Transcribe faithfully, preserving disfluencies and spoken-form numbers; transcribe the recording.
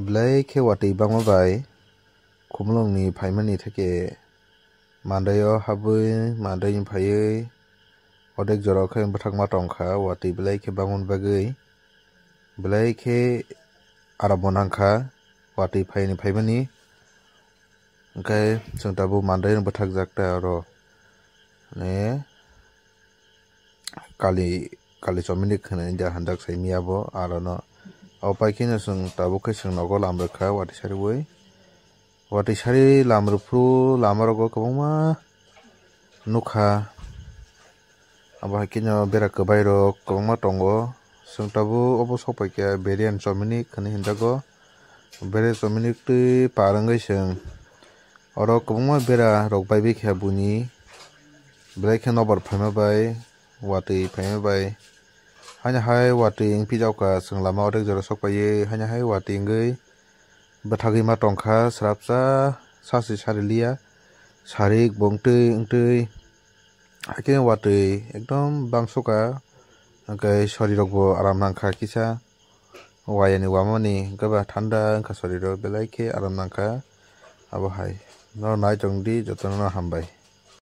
Belai khe watwi bangma bai khumulwngni phaimani theke mandaio habwi mandaini phaiwi odek jorao khe bwthakma tongkha, watwi belai khe bangmani bagwi belai khe arambo nangkha watwi phaini phaimani. Hwnkhe chwng tabuk mandaino bwthakjak ta oro. Mane kali, kali chomini khwna india hanjak sai miya bo arono. Abo pai kheno chwng tabuk khe chwng nogo lam rwkha watwi sariwi. Watwi sari lam rwphuru lama rogo kwbangma nukha. Abo hai kheno bera kwbai rok kwbangma tongo. Chwng tabuk obo sok paikha Berian chomini khwna hinjago. Berian chomini twi par wngwi chwng oro kwbangma bera rok baibai kha buini. Belai khe nobar phaima bai, watwi phaima bai. Haino hai watwi wng pijak kha, chwng lama odek jora sok paiwi, haino hai watwi wngwi bwthagwi ma tongkha, srapsa sasi sari liya, sarik bo wngtwi wngtwi. Hakhe watwi ekdom bangso kha, hwnkhe sori rok bo aram nangkha kisa. Wayani wamani hwnkhe ba thanda wngkha, sori rok belai khe aram nangkha. Abo hai no nai tongdi, jotono hambai.